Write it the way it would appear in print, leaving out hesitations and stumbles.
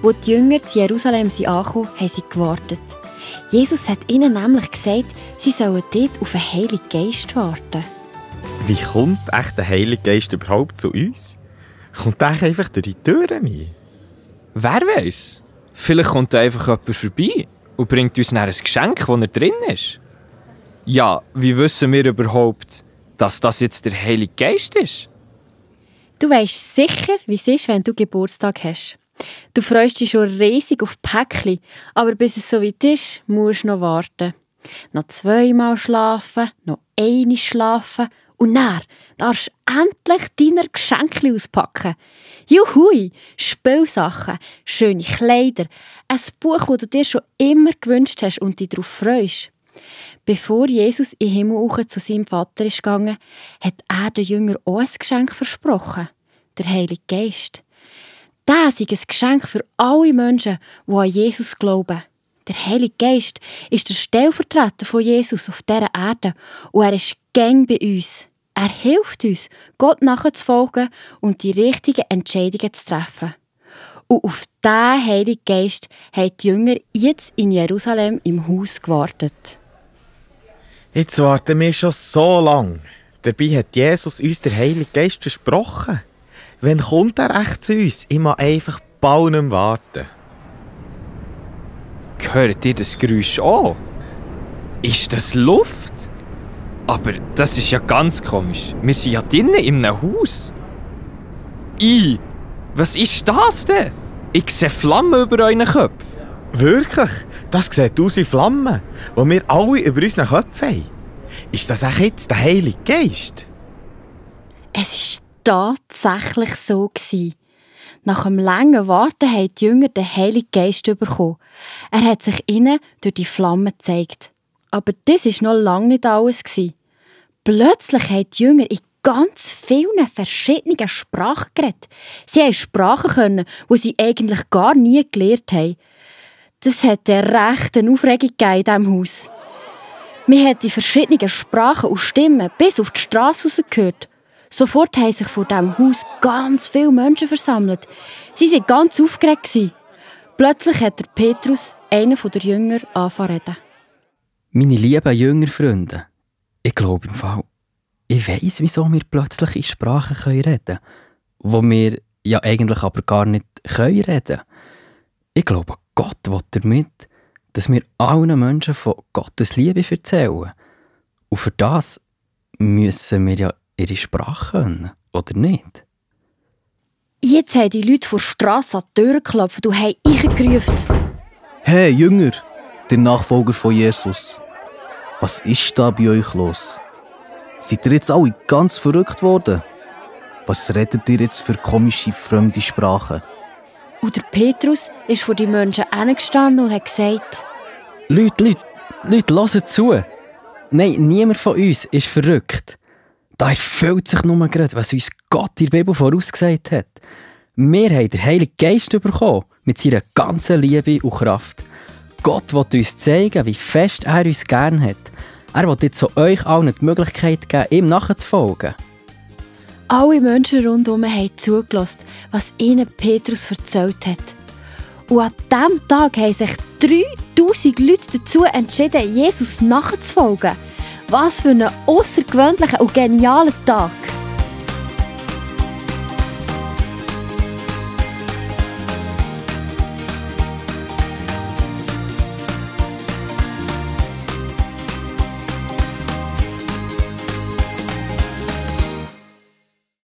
Als die Jünger zu Jerusalem ankamen, haben sie gewartet. Jesus hat ihnen nämlich gesagt, sie sollen dort auf den Heiligen Geist warten. Wie kommt echt der Heilige Geist überhaupt zu uns? Kommt er einfach durch die Türen rein? Wer weiss? Vielleicht kommt einfach jemand vorbei und bringt uns dann ein Geschenk, das drin ist. Ja, wie wissen wir überhaupt, dass das jetzt der Heilige Geist ist? Du weisst sicher, wie es ist, wenn du Geburtstag hast. Du freust dich schon riesig auf Päckchen, aber bis es so weit ist, musst du noch warten. Noch 2-mal schlafen, noch 1 schlafen und dann darfst du endlich deine Geschenke auspacken. Juhui, Spielsachen, schöne Kleider, ein Buch, das du dir schon immer gewünscht hast und dich darauf freust. Bevor Jesus in den Himmel zu seinem Vater ist gegangen, hat er den Jüngern auch ein Geschenk versprochen, der Heilige Geist. Das ist ein Geschenk für alle Menschen, die an Jesus glauben. Der Heilige Geist ist der Stellvertreter von Jesus auf dieser Erde und er ist gäng bei uns. Er hilft uns, Gott nachzufolgen und die richtigen Entscheidungen zu treffen. Und auf diesen Heiligen Geist haben die Jünger jetzt in Jerusalem im Haus gewartet. Jetzt warten wir schon so lange. Dabei hat Jesus uns den Heiligen Geist versprochen. Wann kommt er echt zu uns? Ich muss einfach bald nicht mehr warten. Hört ihr das Geräusch an? Ist das Luft? Aber das ist ja ganz komisch. Wir sind ja drinnen in einem Haus. Was ist das denn? Ich sehe Flammen über euren Köpfen. Wirklich? Das sieht aus wie Flammen, die wir alle über unseren Köpfen haben. Ist das auch jetzt der Heilige Geist? Es war tatsächlich so. Nach einem langen Warten haben die Jünger den Heiligen Geist bekommen. Er hat sich ihnen durch die Flammen gezeigt. Aber das war noch lange nicht alles. Plötzlich haben die Jünger in ganz vielen verschiedenen Sprachen geredet. Sie konnten Sprachen, die sie eigentlich gar nie gelernt haben. Das hat eine rechte Aufregung in diesem Haus. Wir haben die verschiedenen Sprachen und Stimmen bis auf die Straße raus gehört. Sofort haben sich vor diesem Haus ganz viele Menschen versammelt. Sie waren ganz aufgeregt. Plötzlich hat der Petrus, einer der Jünger, angefangen zu reden. Meine lieben Jüngerfreunde, ich glaube im Fall, ich weiss, wieso wir plötzlich in Sprachen reden können, wo wir ja eigentlich aber gar nicht reden können. Ich glaube, Gott will damit, dass wir allen Menschen von Gottes Liebe erzählen. Und für das müssen wir ja ihre Sprache können, oder nicht? Jetzt haben die Leute vor der Strasse an die Tür geklopft und haben eingerufen. Hey Jünger, der Nachfolger von Jesus, was ist da bei euch los? Seid ihr jetzt alle ganz verrückt worden? Was redet ihr jetzt für komische, fremde Sprachen? Und der Petrus ist vor die Menschen hingestanden und hat gesagt: Leute, hört zu! Nein, niemand von uns ist verrückt. Da erfüllt sich nur gerade, was uns Gott in der Bibel vorausgesagt hat. Wir haben den Heiligen Geist bekommen, mit seiner ganzen Liebe und Kraft. Gott will uns zeigen, wie fest er uns gern hat. Er will jetzt euch allen die Möglichkeit geben, ihm nachzufolgen. Alle Menschen rundherum haben zugelassen, was ihnen Petrus erzählt hat. Und an diesem Tag haben sich 3000 Leute dazu entschieden, Jesus nachzufolgen. Was für ein außergewöhnlicher und genialer Tag!